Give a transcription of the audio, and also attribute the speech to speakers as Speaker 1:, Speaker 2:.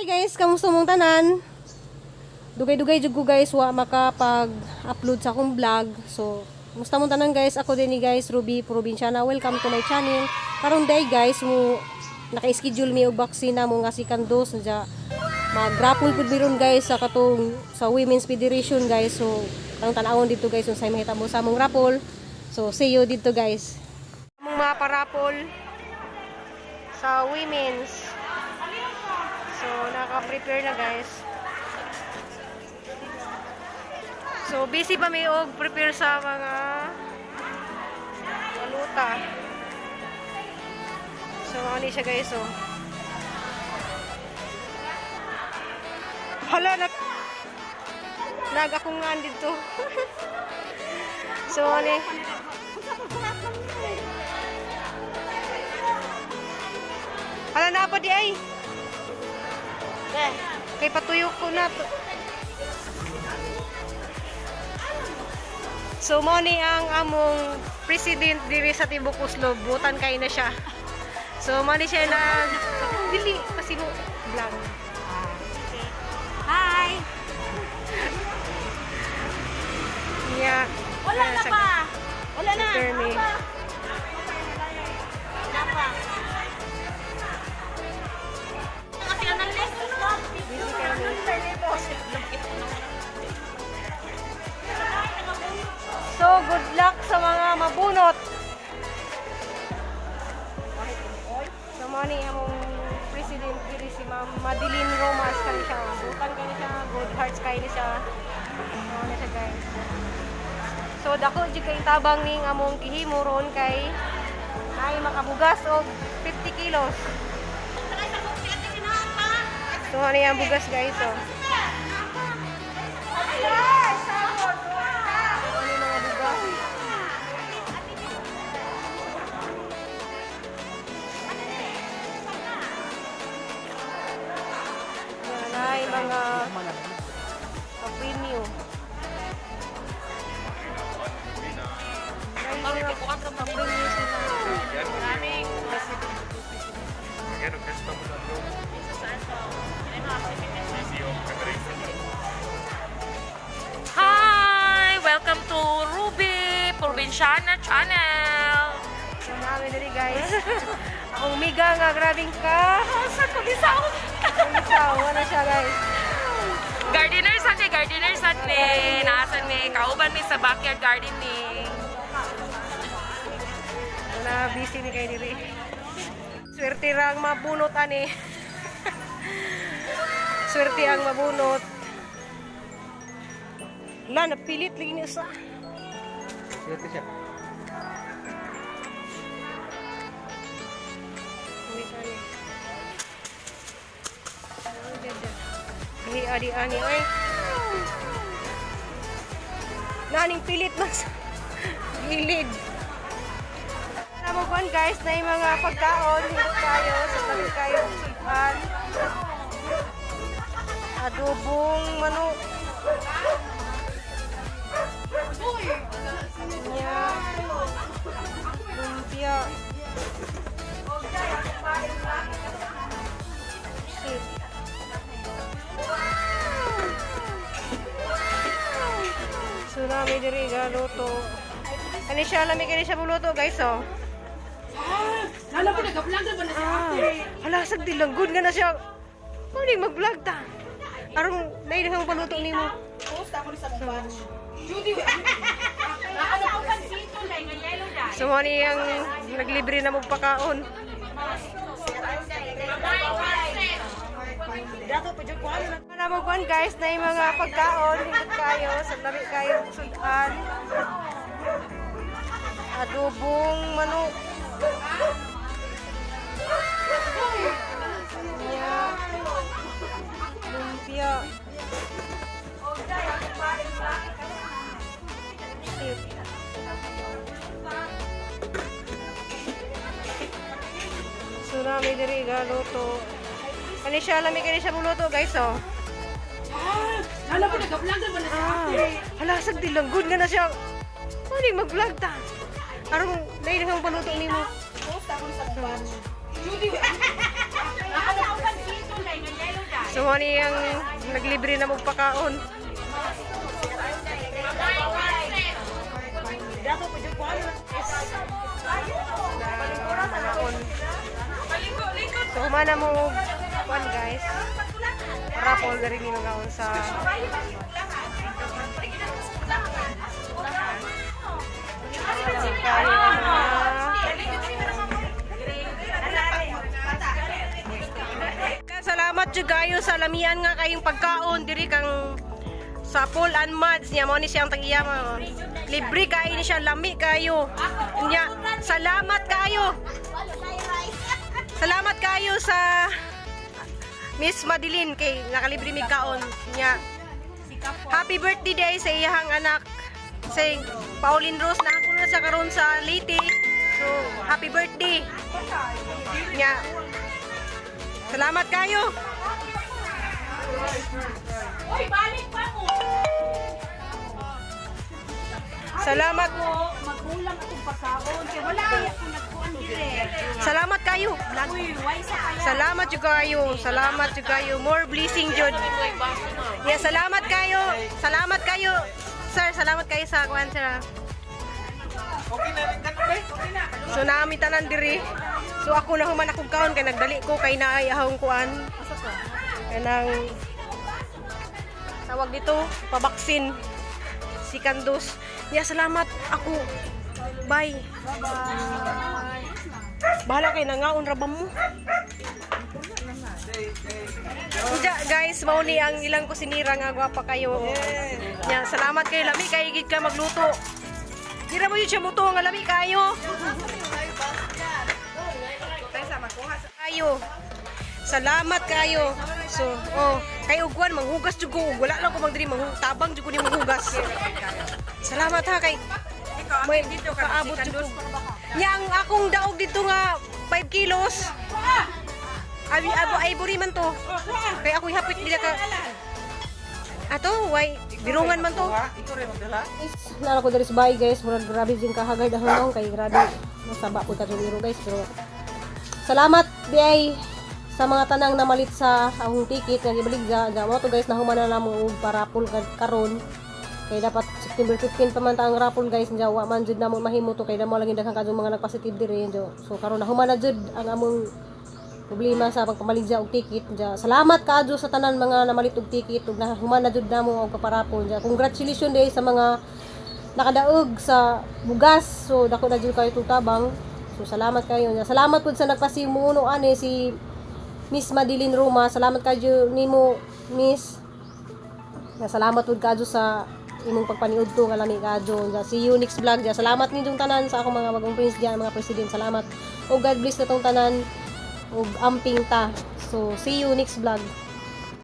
Speaker 1: Hi guys, kamusta mong tanan? Dugay-dugay jud ko, guys, wa makapag-upload sa akong vlog. So, kumusta mong tanan, guys? Ako din ni guys, Ruby Provinciana. Welcome to my channel. Karon day, guys, mo naka-schedule mi og vaccine mo nga second dose ja. Mag-raffle pud mi ron, guys, sa katong sa Women's Federation, guys. So, ang tan-awon dito, guys, unsay mahitabo sa among raffle. So, see you dito, guys. Among mga parapol sa women's. So, naka-prepare na, guys. So, busy pa mi og prepare sa mga waluta. So, ano siya, guys, oh. Hala, nag-akungan dito. So, ano eh. Hala na pa di ay. Kay patuyo ko na to. So mo ni ang among president diri sa Tibok Oslo, butan kay na siya. So mo ni siya nag dili kasi mo vlog.
Speaker 2: Hi!
Speaker 1: Niya.
Speaker 2: Wala na ba? Wala na.
Speaker 1: Prepare me.
Speaker 2: Wala pa. Kasi ang
Speaker 1: So good luck sa mga mabunot. So mo ni among president diri si Ma'am Madeline Romas kani siya. Butan kani siya, good hearts kay ni siya. So na siya, guys. So dako jud kay tabang ning among gihimo ron kay ay makabugas og 50 kilos. So ano yung bugas, guys, oh. Ano yung mga bugas? Yan ay mga pa-premium. Ay, mga pa-premium sila.
Speaker 2: Hi! Welcome to Ruby Provinciana Channel!
Speaker 1: So, namin dali, guys. Akong miga nga, grabing ka.
Speaker 2: Sa kulisaw!
Speaker 1: Isaw, ano siya, guys.
Speaker 2: Gardeners ate, gardeners ate. Naasan mi, kauban mi sa backyard gardening.
Speaker 1: Na busy ni kay diri. Swerte ra ang mabunot ani. Swerte ang mabunot. La, napilit lagi ni usa.
Speaker 3: Swerte siya.
Speaker 1: Wait, ani. Ay, dada. Ay, adi ani ay. Naning pilit mas gilid. Alam mo kuan, guys, na yung mga pagkaon, hindi kayo, sa tabi kayo, sudan. Adobong manok. Nya. Lumpia. Shit. So nami diri galuto. Ani siya lami kini siya buluto, guys, oh.
Speaker 4: Lalo po, nag-vlog na ba na siya ate?
Speaker 1: Hala, sag dilanggon nga na siya. Mo mag-vlog ta. Arong naidahang paluto nimo.
Speaker 4: Post ako sa mong batch. Judy, ano po pansito lang, nga yellow dye.
Speaker 1: So mo ni ang naglibre na mo pakaon. Ano mo kuan, guys, na yung mga pagkaon, hindot kayo, sa lami kayo sudan. Adobong manok. Nya. Lumpia. Shit. So nami diri galuto. Ani siya lami kini siya buluto, guys, oh.
Speaker 4: Lalo po, nag-vlog na ba na siya ate?
Speaker 1: Hala, sag dilanggon nga na siya. Mo mag-vlog ta. Arong naidahang paluto nimo.
Speaker 4: Post ako sa mong batch. Judy, ano po pansito lang, nga yellow dye.
Speaker 1: So mo ni ang naglibre na mo pakaon. So humana mo kuan, guys. Raffle na rin yung ngaon sa kayo Salamat jud kayo sa lamian nga kayong pagkaon diri kang sa Paul and Mads niya, mo ni siyang tag-iya mo. Libre kayo ni siya, lami kayo. Nya, salamat kayo. Salamat kayo sa Miss Madeline kay nakalibre mi kaon niya. Happy birthday day sa iyahang anak sa Pauline Rose na ako na siya karon sa Leyte. So, happy birthday. Nya. Salamat kayo.
Speaker 4: Uy, balik pa mo.
Speaker 1: Salamat.
Speaker 4: Magulang akong pagkaon. Kaya wala ay ako nagkuan dire.
Speaker 1: Salamat kayo.
Speaker 4: Uy, why sa kaya?
Speaker 1: Salamat jud kayo. Salamat jud kayo. More blessing jud. Yeah, salamat kayo. Salamat kayo. Sir, salamat kayo sa kuan, sir.
Speaker 3: Okay na rin kanong ba? Okay na.
Speaker 1: So naami tanan diri. So ako na human akong kaon kay nagdali ko kay naay ahong kuan. Kanang tawag dito, pabaksin. Si Kandos. Yeah, salamat ako. Bye. Bahala kay nangaon ra ba mo? Uja, guys, mao ni ang ilang kusinira nga gwapa kayo. Nya, salamat kayo, lami kay gid ka magluto. Dira mo yun siya muto nga lami kayo. Kayo. Salamat kayo. So, oh, kay ugwan manghugas jud ko. Wala lang ko magdiri tabang jud ko ni manghugas. Salamat ha kay may kaabot jud ko. Nya ang akong daog dito nga 5 kilos. Abi abo ivory man to. Kay ako hapit dila ka. Ato, way birungan man to.
Speaker 3: Ikaw rin magdala?
Speaker 1: Guys, nara ko diri sa bahay, guys, murag grabe din kahagay dahon kay grabe masaba po katuliro, guys, pero salamat di sa mga tanang namalit sa akong ticket nga gibaligya ga mo to, guys. Nahuman na namo og pa-raffle karon kay dapat September 15 pa man ta ang raffle, guys. Nya wa man jud namo mahimo to kay damo lagi daghang kadtong mga nagpositive diri. So karon nahuman na jud ang among problema sa pagpamaligya og ticket. Nya salamat kaadyo sa tanan mga namalit og ticket ug nahuman na jud namo og papa-raffle. Nya congratulations day sa mga nakadaog sa bugas. So dako na jud kayo tabang. So salamat kayo. Nya salamat pud sa nagpasimuno ani si Miss Madeline Roma. Salamat kayo nimo, Miss. Nya salamat pud kayo sa imong pagpaniudto nga lami kadyo. Nya see you next vlog. Nya salamat ninyong tanan sa akong mga bagong friends diyan, mga president. Salamat. O God bless na tong tanan ug amping ta. So see you next vlog.